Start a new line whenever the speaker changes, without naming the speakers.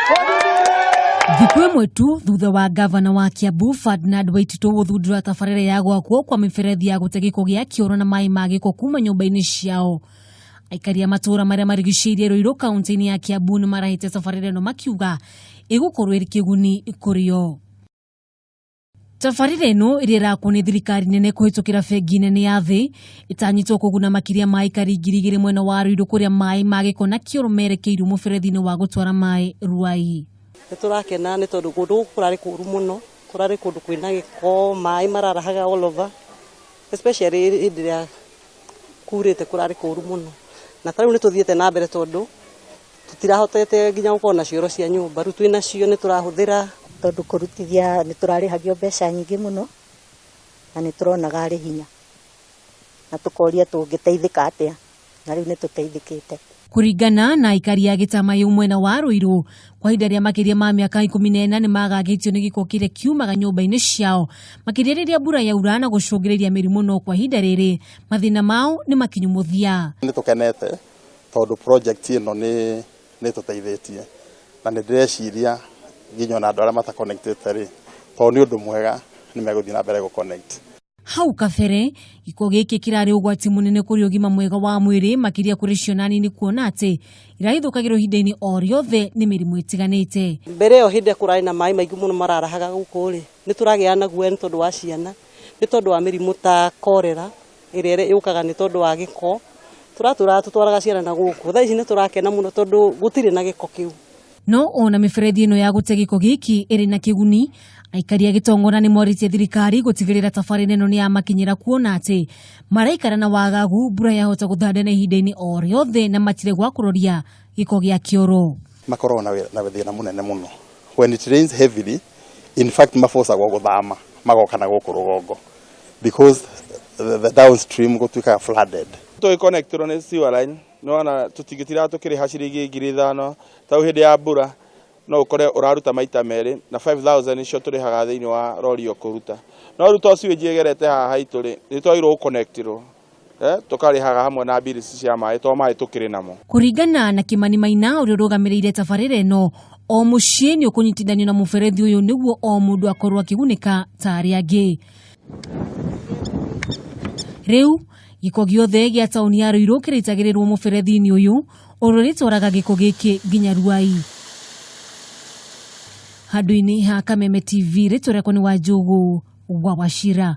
Thikũ ĩmwe tu thutha wa gavana wa Kiambu Ferdinand Waititu gũthundũra tabarĩra ya gwakwo kwa mĩberethi ya gũte gĩko gĩa kĩoro na maĩ ma gĩko kuma nyũmba-inĩ ciao. Aikari a matũũra marĩa marigicĩirie Ruiru kaunti-inĩ ya Kiambu nĩ marahĩte tabarĩra ĩno makiuga ĩgũkorwo ĩrĩ kĩguni kũrĩ o. Tabarĩra ĩno ĩrĩa ĩrakwo nĩ thirikari nene kũhĩtũkĩra bengi nene ya thĩ ĩtanyĩtwo kũguna makĩria ma aikari 2000 mwena wa Ruiru kũrĩa maĩ ma gĩko na kĩoro merekeirwo mũberethi-inĩ wa gũtwara maĩ Ruai.
Nĩ tũrakena nĩ tondũ kũndũ gũkũ kũrarĩ kũru mũno, kũrarĩ kũndũ kwĩna gĩko, maĩ mararahaga all over, especially hĩndĩ ĩrĩa kurĩte kũrarĩ kũru mũno. Na ta rĩu nĩ tũthiĩte na mbere tondũ tũtirahotete nginya gũkorwo na cioro cia nyũmba, rĩu twĩna cio nĩ tũrahũthĩra.
Tondũ kũrutithia nĩ tũrarĩhagio mbeca nyingĩ mũno na nĩ tũronaga arĩ hinya na tũkoria tũngĩteithĩka atĩa na rĩu nĩ tũteithĩkĩte.
Kũringana na aikari a Gĩtamayu mwena wa Ruiru, kwa ihinda rĩa makĩria ma mĩaka 14 nĩ magagĩtio nĩ gĩko kĩrĩa kiumaga nyũmba-inĩ ciao, makĩria rĩrĩa mbura yaura na gũcũngĩrĩria mĩrimũ no kwa ihinda rĩrĩ mathĩna mao nĩ makinyu mũthia.
Nĩ tũkenete tondũ project ĩno nĩ nĩ ĩtũteithĩtie na nĩ ndĩreciria nginya ona andũ arĩa mataconnectĩte rĩ, tondũ nĩ ũndũ mwega nĩ megũthiĩ na mbere gũ connect.
Hau kabere gĩko gĩkĩ kĩrarĩ ũgwati mũnene kũrĩ ũgima mwega wa mwĩrĩ makĩria kũrĩ ciana nini kuona atĩ irahithũkagĩrwo ihinda-inĩ o rĩothe nĩ mĩrimũ ĩtiganĩte.
Mbere ĩyo hĩndĩ ĩrĩa kũrarĩ na maĩ maingĩ mũno mararahaga gũkũ rĩ, nĩ tũragĩaga na guoya nĩ tondũ wa ciana, nĩ tondũ wa mĩrimũ ta cholera ĩrĩa yũkaga nĩ tondũ wa gĩko. Tũratũraga tũtwaraga ciana na gũkũ. Thaa ici nĩ tũrakena mũno tondũ gũtirĩ na gĩko kĩu.
No ona mĩberethi ĩno ya gũte gĩko gĩkĩ ĩrĩ na kĩguni, aikari a Gĩtong'ora nĩ morĩtie thirikari gũtigĩrĩra tabarĩra ĩno nĩ yamakinyĩra kuona atĩ maraikara na wagagu mbura yahota gũthanda na ihinda-inĩ o rĩothe na matirĩ gwa kũroria gĩko gĩa kĩoro.
Makoragwo na na thĩna mũnene mũno when it rains heavily, in fact mabocagwo gũthama magoka na gũkũ rũgongo because the downstream gũtuĩkaga flooded.
Tũgĩconnectĩrwo nĩ sewer line nĩwona tũtingĩtindaga tũkĩrĩha ciringi 5000 tau hĩndĩ ya mbura no ũkore ũraruta maita merĩ na 5000 nĩcio tũrĩhaga thĩinĩ wa rori ĩyo kũruta. No rĩu to sewage ĩgerete haha haitũ rĩ, nĩ twagĩrĩirwo gũconnectĩrwo tũkarĩhaga hamwe na bills cia maĩ to maĩ tũkĩrĩ namo.
Kũringana na Kimani Maina ũrĩa ũrũgamĩrĩire tabarĩra ĩno, o mũciĩ nĩ ũkũnyitithanio na mũberethi ũyũ nĩguo o mũndũ akorwo akĩgunĩka ta arĩa angĩ. Rĩu gĩko gĩothe gĩa taũni ya Ruiru kĩrĩitagĩrĩrwo mũberethi-inĩ ũyũ ũrĩa ũrĩtwaraga gĩko gĩkĩ nginya Ruai. Handũ-inĩ ha Kameme TV, rĩtwa rĩakwa nĩ Wanjũgũ wa Wachira.